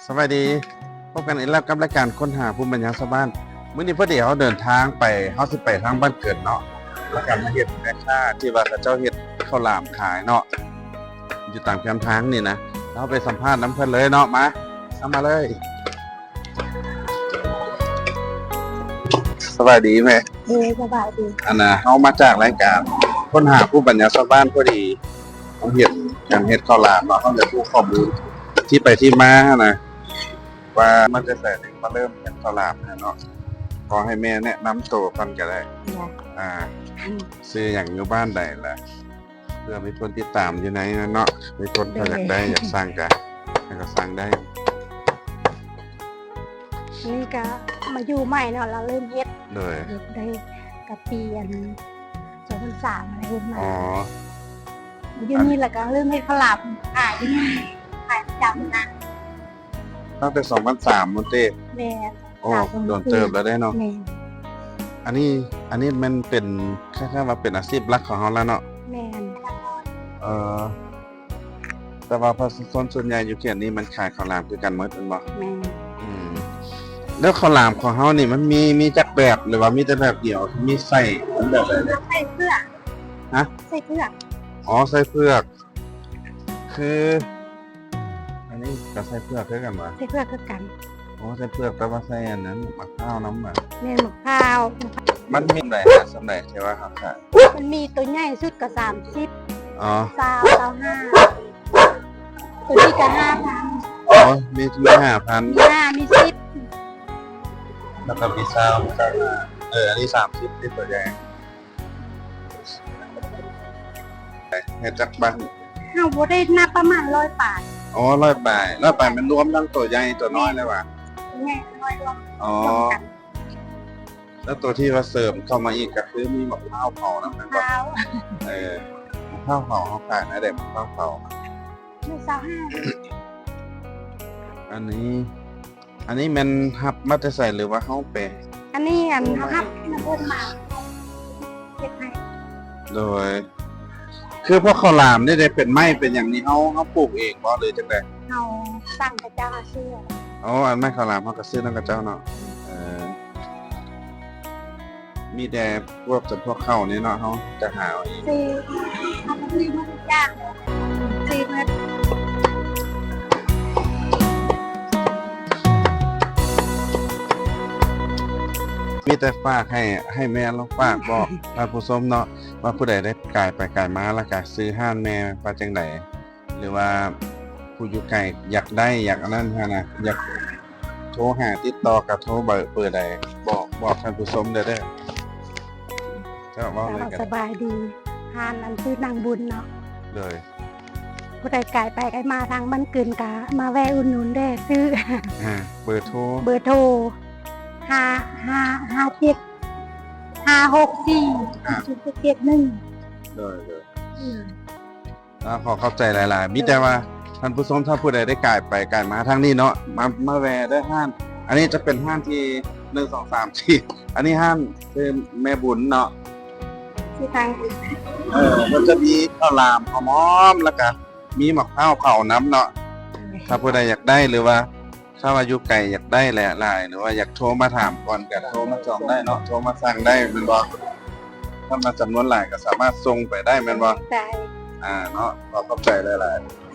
ສະບາຍດີ ພົບກັນອີກແລ້ວກັບລາຍການຄົ້ນຫາພູມປັນຍາຊາວບ້ານ. ມື້ນີ້ພໍດີເຮົາເດີນທາງໄປ ເຮົາຊິໄປທາງບ້ານເກີດເນາະ ແລ້ວກໍມາເຫັນແມ່ຄ້າທີ່ວ່າເຂົາເຈົ້າເຮັດເຂົ້າຫຼາມຂາຍເນາະ ຢູ່ຕາມແຄມທາງນີ້ນະ. ເຮົາໄປສຳພາດນຳເພິ່ນເລີຍເນາະ ມາ ເອົາມາເລີຍ. ສະບາຍດີແມ່. ເອີ ສະບາຍດີ. ອັນນ່າ ເຮົາມາຈາກລາຍການຄົ້ນຫາພູມປັນຍາຊາວບ້ານ ພໍດີເຮົາເຫັນການເຮັດເຂົ້າຫຼາມເນາະ ເຮົາຢາກຮູ້ຂໍ້ມູນທີ່ໄປທີ່ມາຫັ້ນນະ ວ່າມາແຕ່ໃສ ມາເລີ່ມເຮັດເຂົ້າຫຼາມຫັ້ນເນາະ. ຂໍໃຫ້ແມ່ແນະນຳໂຕກ່ອນກໍໄດ້. ອາ ອືມ ຊື່ຫຍັງ ຢູ່ບ້ານໃດລະ? ເພື່ອມີຄົນຕິດຕາມຢູ່ໃນນັ້ນເນາະ ມີຄົນ ໂດຍ ເຂົາຢາກໄດ້ ຢາກສັ່ງກະ ໃຫ້ເຂົາສັ່ງໄດ້. ນີ້ກະມາຢູ່ໃໝ່ເນາະ ລະເລີ່ມເຮັດ. ໂດຍ ເຮັດໄດ້ກະປີອັນ ສອງພັນສາມ ມາເຮັດມາ. ອໍ ຢູ່ນີ້ລະກະເລີ່ມເຮັດເຂົ້າຫຼາມຂາຍຢູ່ນີ້ ຂາຍປະຈຳນະ. ຕັ້ງແຕ່ສອງພັນສາມພຸ້ນຕິ? ແມ່ນ. ໂອ້ ໂດນເຕີບແລ້ວເດ້ເນາະ. ແມ່ນ. ອັນນີ້ ອັນນີ້ແມ່ນເປັນ ຄ້າຍໆວ່າເປັນອາຊີບຫຼັກຂອງເຮົາລະເນາະ. ແມ່ນ. ເອີ ແຕ່ວ່າປະຊາຊົນສ່ວນໃຫຍ່ຢູ່ເຂດນີ້ມັນຂາຍເຂົ້າຫຼາມຄືກັນໝົດແມ່ນບໍ່? ແມ່ນ. ອືມ ແລ້ວເຂົ້າຫຼາມຂອງເຮົານີ້ມັນມີ ມີຈັກແບບ ຫຼືວ່າມີແຕ່ແບບດຽວ? ມີໄສ້ແບບໃດແດ່? ໄສ້ເຜືອກ. ຮະ? ໄສ້ເຜືອກ. ອໍ ໄສ້ເຜືອກ. ຄື ອັນນີ້ກໍໄສ້ເຜືອກຄືກັນຫວາ? ໄສ້ເຜືອກຄືກັນ. ອໍ ໄສ້ເຜືອກ ແຕ່ວ່າໃສ່ອັນນັ້ນ ໝາກພ້າວນຳຫວາ? ແມ່ນ ໝາກພ້າວ. ມັນມີສ່ຳໃດ ສ່ຳໃດທີ່ວ່າເຮົາຂາຍ? ມັນມີໂຕໃຫຍ່ສຸດກໍສາມສິບ. ອໍ ຊາວ ຊາວຫ້າ. ໂຕນີ້ກໍຫ້າພັນ. ອໍ ມີ ມີຫ້າພັນ ມີຫ້າ ມີສິບ ແລ້ວກໍມີຊາວ ຊາວຫ້າ. ເອີ ອັນນີ້ສາມສິບ ທີ່ໂຕໃຫຍ່. ເຮັດຈັກບັ້ງ? ເຮົາບໍ່ໄດ້ນັບ ປະມານຮ້ອຍປາຍ. ອໍ ຮ້ອຍປາຍ. ຮ້ອຍປາຍແມ່ນລວມທັງຕົວໃຫຍ່ຕົວນ້ອຍເລີຍຫວາ? ຕົວໃຫຍ່ຕົວນ້ອຍລວມ. ອໍ ລວມກັນ. ແລ້ວຕົວທີ່ວ່າເສີມເຂົ້າມາອີກກໍຄືມີໝາກພ້າວເຜົານຳແມ່ນບໍ່? ພ້າວ. ເອີ ໝາກພ້າວເຜົາເຮົາຂາຍແນວໃດ? ໝາກພ້າວເຜົາ ໜຶ່ງຊາວຫ້າ. ອັນນີ້ ອັນນີ້ແມ່ນຮັບມາແຕ່ໃສ ຫຼືວ່າເຮົາໄປ? ອັນນີ້ອັນເຮົາຮັບນຳເພິ່ນມາເຮັດໃຫ້. ໂດຍ ຄືພວກເຂົ້າຫຼາມນີ້ໄດ້ເປັນໄມ້ເປັນຫຍັງນີ້ ເຮົາ ເຮົາປູກເອງບໍ່ ຫຼືຈັ່ງໃດ? ເຮົາສັ່ງເຂົາເຈົ້າມາຊື້. ອໍ ອັນໄມ້ເຂົ້າຫຼາມເຮົາກໍຊື້ນຳເຂົາເຈົ້າເນາະ. ເອີ ມີແຕ່ພວກຈຳພວກເຂົ້ານີ້ເນາະ ເຮົາຈະຫາເອົາເອງ. ຊື້ ເຮົາກໍຊື້ໝົດທຸກຢ່າງ ຊື້ໝົດ. ມີແຕ່ຝາກໃຫ້ ໃຫ້ແມ່ລອງຝາກບອກທ່ານຜູ້ຊົມເນາະ ວ່າຜູ້ໃດໄດ້ກາຍໄປກາຍມາ ແລ້ວກະຊື່ຮ້ານແມ່ວ່າຈັ່ງໃດ? ຫຼືວ່າຜູ້ຢູ່ໄກຢາກໄດ້ ຢາກອັນນັ້ນຫັ້ນນະ ຢາກໂທຫາຕິດຕໍ່ ກະໂທເບີ ເບີໃດ? ບອກ ບອກທ່ານຜູ້ຊົມແດ່ເດີ. ເຈົ້າ ເວົ້າເລີຍ. ສະບາຍດີ ຮ້ານອັນຊື່ນາງບຸນເນາະ. ໂດຍ. ຜູ້ໃດກາຍໄປກາຍມາທາງບ້ານກຶນກະມາແວ່ອຸດໜູນແດ່ ຊື້. ອ່າ ເບີໂທ ເບີໂທ ຫ້າ ຫ້າ ຫ້າເຈັດ ຫ້າຫົກສີ່ ເຈັດເຈັດໜຶ່ງ. ໂດຍ ໂດຍ. ອືມ ອ່າ ຂໍຂອບໃຈຫຼາຍໆ. ມີແຕ່ວ່າທ່ານຜູ້ຊົມ ຖ້າຜູ້ໃດໄດ້ກາຍໄປກາຍມາທາງນີ້ເນາະ ມາ ມາແວ່ເດີຮ້ານ. ອັນນີ້ຈະເປັນຮ້ານທີໜຶ່ງ ສອງ ສາມ ສີ່ ອັນນີ້ຮ້ານຊື່ແມ່ບຸນເນາະ. ຊື່ທາງ ເອີ ມັນຈະມີເຂົ້າຫຼາມ ເຂົ້າໝອມ ແລ້ວກະມີໝາກພ້າວເຜົານຳເນາະ. ຖ້າຜູ້ໃດຢາກໄດ້ ຫຼືວ່າ ຖ້າວ່າຢູ່ໄກຢາກໄດ້ຫຼາຍໆ ຫຼືວ່າຢາກໂທມາຖາມກ່ອນ ກໍໂທມາຈອງໄດ້ເນາະ ໂທມາສັ່ງໄດ້ແມ່ນບໍ່? ຖ້າມາຈຳນວນຫຼາຍກໍສາມາດສົ່ງໄປໄດ້ແມ່ນບໍ່? ໄດ້. ອ່າ ເນາະ ຂໍຂອບໃຈຫຼາຍໆ.